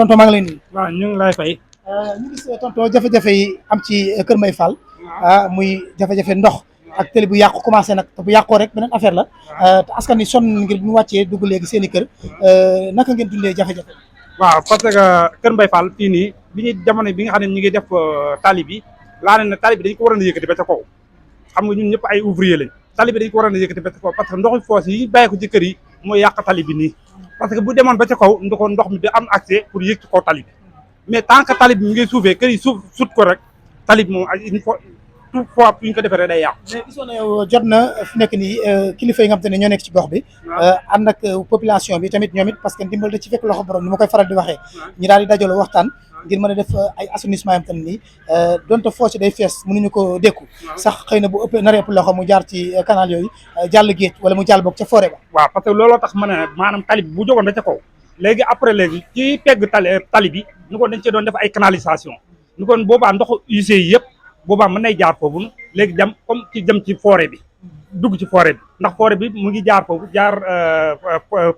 tonton maa ngi lay nuyu. waaw ñu ngi lay fay. ñu gis tonton jafe-jafe yi am ci Kër Mbaye Fall muy jafe-jafe ndox ak télé bu yàqu commencé nag te bu yàqoo rek beneen affaire la te askan wi sonn ngir bu ñu wàccee dugg léegi seen i kër naka ngeen dundee jafe-jafe. waaw parce que Kër Mbaye Fall fii nii bi ñu jamono bi nga xam ne ñu ngi def tali bi laa ne tali bi dañ ko waroon a yëkkati ba ca kaw xam nga ñun ñëpp ay ouvrier lañ tali bi dañ ko waroon a yëkkati ba ca kaw parce que ndoxu foos yi bàyyi ko ci kër yi mooy yàq tali bi nii parce que bu demoon ba ca kaw ndox mi da am accès pour yëg ci kaw tali bi mais tant que tali bi mi ngi suufee kër yi sut ko rek tali bi moom il faut tout fois fu ñu ko defee rek day yàqu. mais gisoon na yow jot na fi nekk nii kilifa yi nga xam te ne ñoo nekk ci gox bi ànd ak population bi tamit ñoom it parce que ndimbal da ci fekk loxo borom ni ma koy faral di waxee ñu daal di dajaloo waxtaan ngir mën a def ay assainissement yam tamit nii donte foos yi day fees mënuñu ko dékku sax xëy na bu ëppee nar ëpp loxo mu jaar ci canal yooyu jàll géej wala mu jàll boog ca forêt ba. waaw parce que looloo tax ma ne maanaam tali bi bu jógoon da ca kaw léegi après léegi ci pegg tali bi ñu ko dañ cee doon def ay canalisation ñu kon boobaa ndoxu UC yi yëpp boobaa mën nay jaar foofu léegi dem comme ci jëm ci forêt bi dugg ci forêt bi ndax forêt bi mu ngi jaar foofu jaar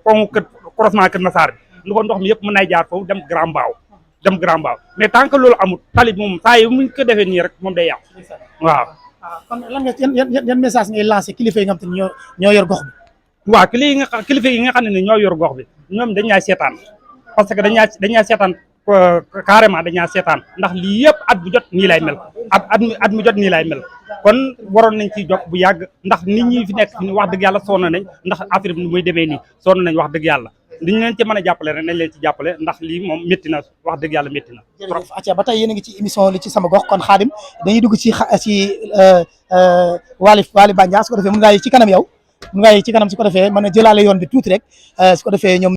pont croisement Kër Massar bi ñu ko ndox mi yëpp mën nay jaar foofu dem Grand Mbao mais tant que loolu amul tali bi moom saa yi muñ ko defee nii rek moom day yàqu waaw. kon lan nga yan message ngay lancé kilifa yi nga xam te ne ñoo yor gox bi. waaw kilifa yi nga xam ne ñoo yor gox bi ñoom dañ ñaay seetaan parce que dañ ñaay seetaan carrément dañ ñaay seetaan ndax lii yëpp at bu jot nii lay mel at mu jot nii lay mel kon waroon nañ ciy jokk bu yàgg ndax nit ñi fi nekk fi wax dëgg yàlla sonn nañ ndax affaire bi muy demee nii sonn nañ wax dëgg yàlla li ñu leen ci mën a jàppale rek nañ leen ci jàppale ndax lii moom métti na wax dëgg yàlla métti na. jërëjëf acca ba tey yéen a ngi ci émission li ci sama gox kon Khadim dañuy dugg ci Waly Bandia su ko defee mun ngaa yi ci kanam yow mun ngaa yi ci kanam su ko defee mën a jëlaale yoon bi tuuti rek su ko defee ñoom